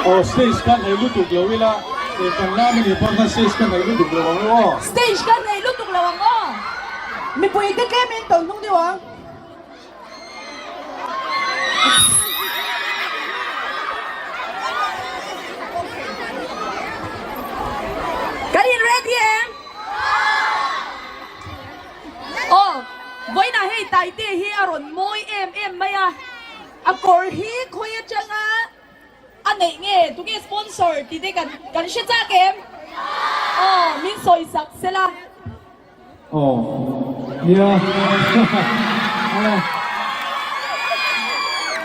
Aw stage ka nei lutuk lo ila eh kan lam anih pawh khan stage ka nei lutuk lo ang u aw. Stage ka nei lutuk lo ang aw. Mipui te tlem in tawlh hnung deuh ang. Kan in ready em? Aw, vawiinah hei Taite hi a rawn mawi em em mai a, a kawr hi khawi atanga a neih nge, tunge sponsor tih te kan kan hre chak em? Aw, min sawi sak sela. Aw, nia. Aw.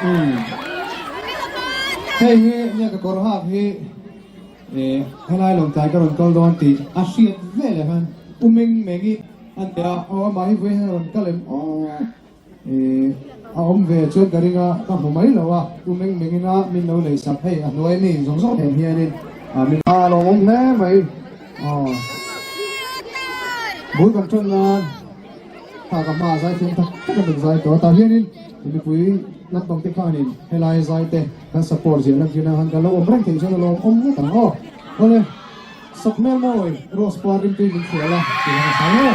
Umm. Hei hi nia ka kawr hak hi. E, helai lawmtlai ka rawn kal dawn tih a hriat vel ah khan u Meng Mengi a ni a, aw amah hi vawiin hian a rawn kal em aw, e, a awm ve chuan ka ring a, ka hmu mai lo a, u Meng Mengin a min lo lei sak hei a hnuai mi zawng zawng nen hianin a min a lo awm hle mai, aw bul kan ṭan nan. Kha ka hma zai thiam tak tak a rawn zai tawh a, tah hianin mipui lampang te khanin helai zai te kan support ziah lan ṭhin a, han kan lo awm reng theih chuan a lawm awm ngawt ang aw. Awle, sak hmel mawi Rose par rimtui min hrial a tih ang a sang e.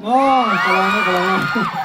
Ah, ka lawm e, ka lawm e.